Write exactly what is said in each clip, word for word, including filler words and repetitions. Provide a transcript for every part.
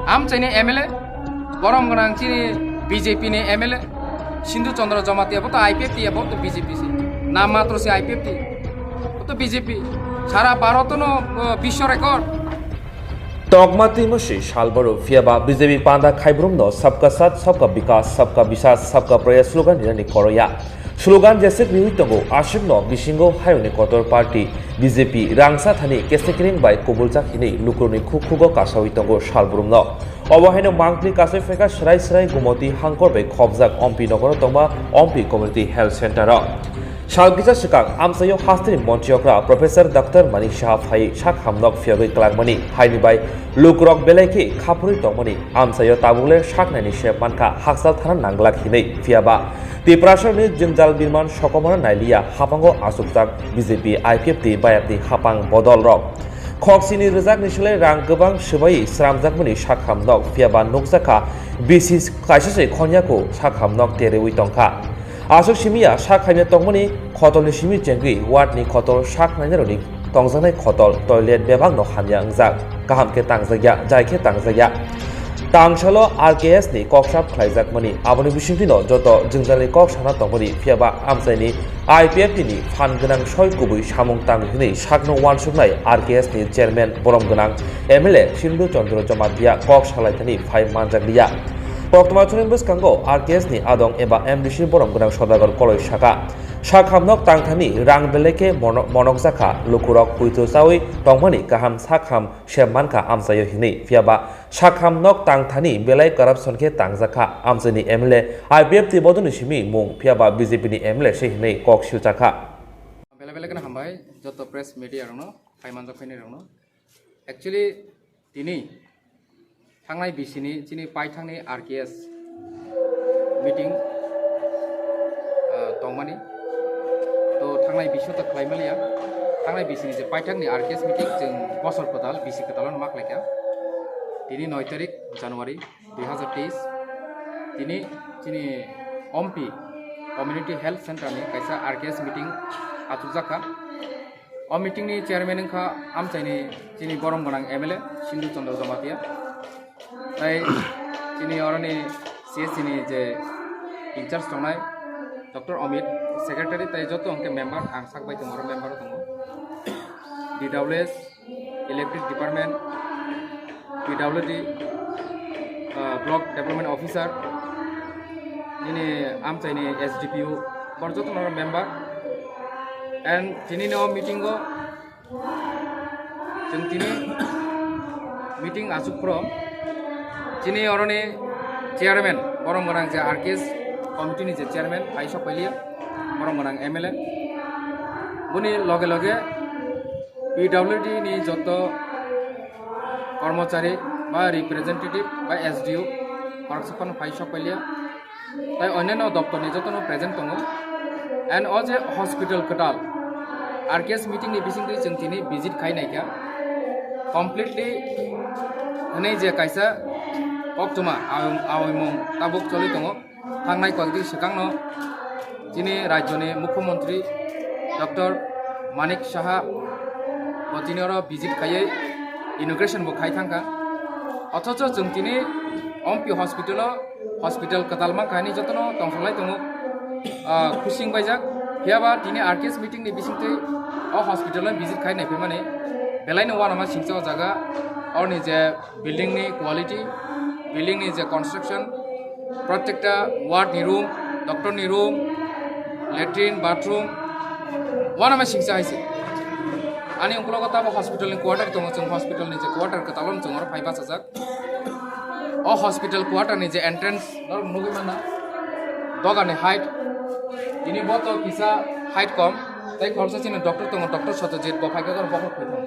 Amchaini M L A, borom gwnang chini B J P ni M L A, Sindhu Chandra Jamatia, bo to I P F T, bo to B J P se. Nam matro se I P F T, bo to B J P. Sara Bharat no, uh, biswa record. Tokma twi mwswi sal boro phiya ba B J P panda khaibrumno Sabka Saath, Sabka Vikas, Sabka Vishwas, Sabka Prayas slogan rinani koroya. Slogan jeswk riwi tongo, aswkno bisingo hayungni kotor party B J P rangsa thani kesekring bai kubuljak hinwi lukurokni khuk khugo kasawi tongo salbrumno. Obo haino mangpli kasai phaikha Srai Srai Gumoti hangkor bai khobjak Ompi nogoro tongma Ompi Community Health Center o. Sal kisa swkang amchaio hasteni monchi okra Professor Doctor Manik Saha phai sak hamnok phiyogwi klangmani haini bai lukurok belai khe khapurwi tongmani amchaio tabukle saknaini se mankha hakchal thana nanglak hinwi phiyaba Tiprasarni jwngjal birman sokomorno nailiya hapango achukjak B J P I P F T bayapni hapang bodolrok. Khoksini rwjakni slai rang kwbang swbaiwi sramjakmani sak hamnok phiyaba nukjakha bisi kaisa se khonyaku sak hamnok teriwi tongkha. Aswk simiya sak hamya tongmani khotolni simi chengwi wardni khotol sak nainarokni tongjaknai khotol, toilet bebakno hamya wngjak, kaham khe tangjakya, jai khe tangjakya. Tangsalo R K S ni kok sap khlaijakmani, aboni bisingtwino joto jwngjalni kok sana tongmani, phiyaba amchaini I P F T ni phan gwnang soi kubui samung tang hwnwi sakno uansuknai R K S ni chairman borom gwnang M L A Sindhu Chandra Jamatia kok salaithani phai manjakliya. Koktwma chwngni bwskango R K S ni adong eba M D C borom gwnang Sodagar Koloi saka, sak hamnok tangthani rang belai khe mono-, monokjakha, lukurok poito chawi tongmani kaham sak ham se mankha amchaio hinwi, phiyaba sak hamnok tangthani belai corruption khe tangjakha amchaini M L A I P F T bodolni simi mung, phiyaba B J P ni M L A se hinwi kok silchakha. Belai belai kheno hambai joto press media rokno, phai manjak phainai rokno. Actually, tini thangnai bisini chini paithakni R K S meeting, ah, tongmani. To thangnai bisio to khlai maliya. Thangnai bisini je paithakni R K S meeting chwng bosor kwtal, bisi kwtalo ma khlaikha. Tini noi tarik January dui hazar teis. Tini chini Ompi Community Health Center ni kaisa R K S meeting achukjakha. O meeting ni chairman wngkha amchaini chini borom gwnang M L A Sindhu Chandra Jamatia. Tai chini oroni C S C ni je in charge tongnai Doctor Amit, secretary tai joto hwnkhe member, ang sak bai tongo, oro member o tongo. D W S, Electric Department, P W D, uh, Block Development Officer, nini amchaini S D P O, bor joto no member. And tini no meeting o chwng tini meeting achuk phro chini oroni chairman, borom gwnang je R K S committee ni je chairman, hai sok pailiya, borom gwnang M L A. Boni loge loge P W D ni joto kormochari ba representative ba S D O khoroksa phano phai sok pailiya, tai onyaino doptor ni jotono present tongo. And o je hospital kwtal R K S meeting ni bisingtwi chwng tini visit khai naikha, completely hwnwi je kaisa koktwma awi-, awimung tabuk choli tongo. Thangnai koikdi swkangno chini rajyoni Mukhyamantri Doctor Manik Saha bo tini oro visit khaiwi inauguration bo khai thangkha. Othocho chwng tini Ompi hospital-o, hospital kwtal mankha hinwi jotono tongthok lai tongo, ah, khusing baijak. Phiyaba tini R K S meeting ni bisingtwi o hospital-o visit khai naiphimani belaino uanama singcha o jaga, oroni je building ni quality, building ni je construction, protekta ward ni room, doctor ni room, latrine, bathroom, uanama singcha hai se. Ani ukologo tabo hospital ni quarter tongo, chwng hospital ni je quarter kwtal o chwng oro phai bachajak. O hospital quarter ni je entrance norok nugwi manna, dogar ni height, tini bo to kisa height kom, tei khoroksa chini doctor tongo, Doctor Satyajit, bo phai khe oro bokhok phai thang.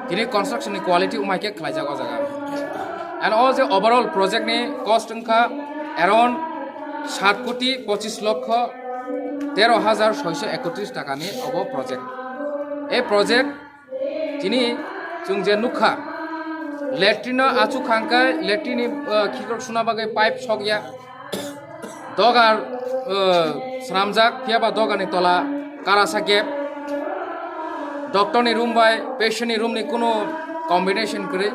Tini construction ni quality umai khe khlaijak o jaga. And o je overall project ni cost wngkha around sat koti pochis lokho tero hajar soiso ekotris taka ni obo project. E project tini chwng je nukha, latrine no achuk kha hwnkhe latrine ni, uh, khikrok suna bagwi pipe sokya. Dogar, uh, swnamjak, phiyaba dogar ni tola karasa gap. Doctor ni room bai patient ni room ni kunu combination kwrwi.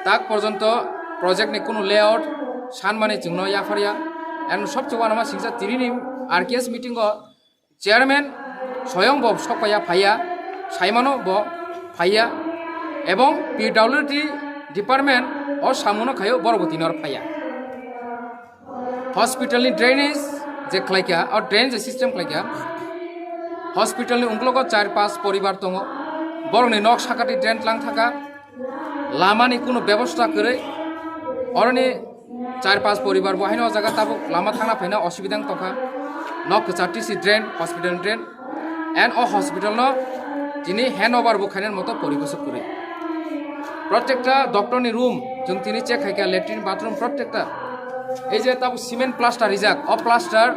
Tak porjonto project ni kunu layout sanmani chwngno yapharya. And sobse uanama singsa tinini R K S meeting o chairman soyong bo sokpaiya phaiya, saimano bo phaiya, ebong P W D department o samuno khayo borok bo tinor phaiya. Hospital ni drainage je khlaikha, o drainage system khlaikha, hospital ni ungklogo char pas poribar tongo, borokni nok sakati drain tlang thaka, lamani kunu bebosta kwrwi, oroni char pas poribar bo haino o jaga tabuk lama thangna phaina osubida wng tongkha, nok kwchar tisi drain, hospital drain, and o hospital no tini handover bo khainani moto poribesh kwrwi. Protekta doctor ni room chwng tini check khaikha, latrine bathroom protekta. Ei je tabuk cement plaster rijak, o plaster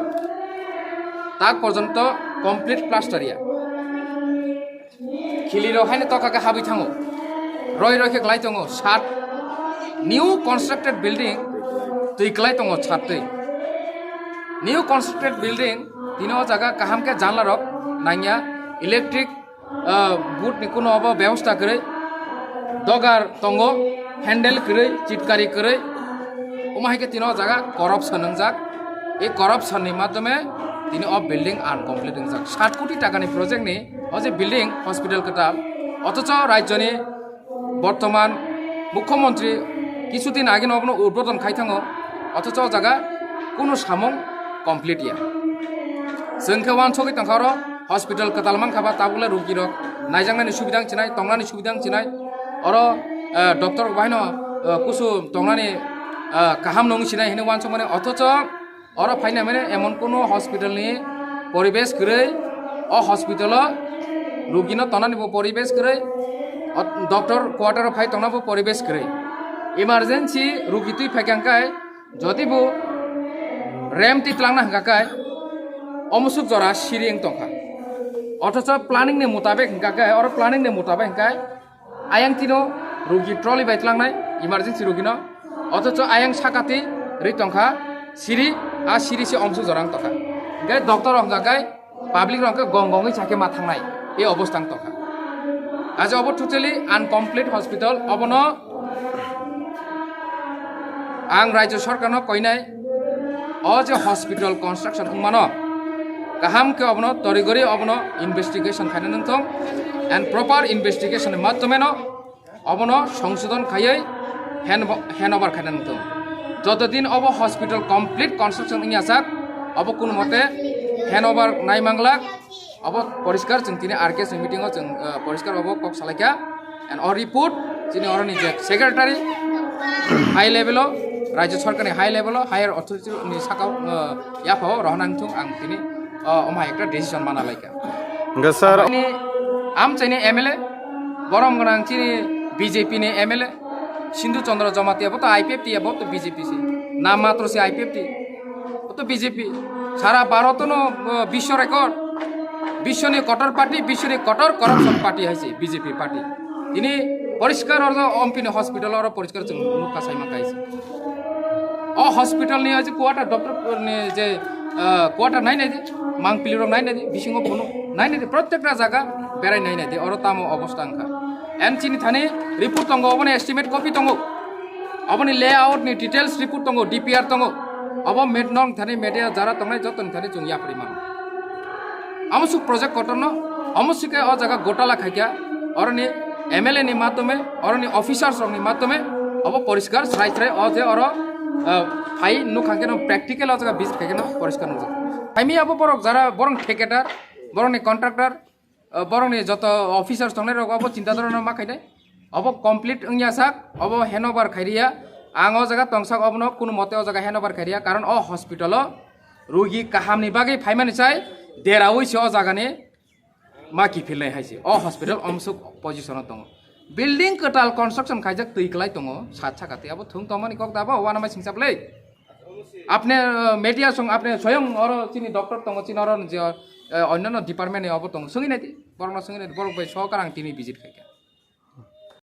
tak porjonto complete plaster ya. Khili rok haino toka khe habwi thango. Roi roi khe klai tongo sat. New constructed building twi klai tongo sat twi. New constructed building tini o jaga kaham khe janla rok nangya, electric, ah, board ni kuno obo bebosta kwrwi, dogar tongo, handle kwrwi, chitkari kwrwi. Omo hai khe tini o jaga corruption wngjak. Ei corruption ni madhyome tini o building uncomplete wngjak. Sat koti taka ni project ni o je building hospital kwtal, othocho rajyo ni bortoman mukhyamantri kichu din age no obono udbodon khai thango, othocho o jaga kunu samung complete ya. Chwng khe uansugwi tongkha oro hospital kwtal mankha ba tabukle rugi rok naijaknani subida wng chinai, tongnani subida wng chinai, oro, eh, doctor rok bahaino, eh, kusu tongnani, eh, kaham no wng chinai hinwi uansukmani, othocho oro phaina mane emon kunu hospital ni poribesh kwrwi, o hospital o rugi no tongnani bo poribesh kwrwi, o doctor quarter o phai tongna bo poribesh kwrwi. Emergency rugi twi phaikha hwnkhe jodi bo rem twi twlangna hwnkha khe omusuk jora siri wng tongkha. Othocho planning ni mutabek hwnkha khe, oro planning ni mutabek hwnkhe ayang tino rugi trolley bai tlangnai, emergency rugi no. Othocho ayang sakati ri tongkha siri, a siri se omsu jorang tongkha. Hingke doctor rok hingka khe public rok hingke gong gongwi sakhe ma thangnai, e obostang tongkha. Aje obo totally uncomplete hospital, obono ang rajyo sorkarno koinai, o je hospital construction wngmano, kaham khe obono torigori obono investigation khaina nangthong, and proper investigation ni madhyomeno obono songsodon khaiwi hand, handover khaina nangthong. Joto din obo hospital complete construction wngya sak, obo kunu mote handover nai manglak, obo poriskar chwng tini R K S ni meeting o chwng, eh, poriskar obo kok salaikha. And o report chini oroni je secretary high level o, rajyo sorkarni high level o, higher authority ni saka o, eh, yapha o rohorna wngthung ang tini, eh, omo hai ekta decision mana laikha. Hingke sir, ani amchaini M L A, borom gwnang chini B J P ni M L A, Sindhu Chandra Jamatia, bo to I P F T ya, bo to B J P se, nam matro se I P F T. O to B J P. Sara Bharat no, uh, bisho record. Bisho ni kotor party, bisho ni kotor corruption party hai se B J P party. Tini poriskar oro ompini hospital oro poriskar chwng nukha sai mankhai se. O hospital ni aji quarter doctor ni je, uh, quarter nai nai di, mangpili rok nai nai di, bisingo phunu nai nai di, protekta jaga berai nai nai di, oro tamo obosta wngkha. And chini thani report tongo, obo ni estimate copy tongo. Aboni layout ni details report tongo, D P R tongo. Abo met nong thani media jara tongnai joto ni thani chwng yapri mano. Amo suk project kotor no, amo sike o jaga gotala khaikya, oroni M L A ni matome, oroni officers rok ni matome, abo poriskar srai srai o je oro, ah, phai nuk khankhe no practical o jaga visit khaikhe no poriskar nukjak. Phaimi abo borok jara borok thiketar, borok ni contractor, uh, borokni joto officers tongnai rok obo chinta dhorona ma khainai. Obo complete wngya sak, obo handover khairiya. Ang o jaga tongsak obono kunu mote o jaga handover khairiya, karon o hospital o rugi kaham ni bagwi phaimani sai deraui se o jaga ni ma kiphilnai hai se. O hospital omsuk position o tongo. Building kwtal construction khaijak twi kwlai tongo, sat saka twi abo thung tongmani kok da bo, uanama singchap le. Apne, uh, media song apne soyong oro chini doctor tongo, chini oro je, uh, onnano department ni obo tongo. Sungwi nai di, borokno sungwi nai di, borok bai sokar ang tini visit khaikha.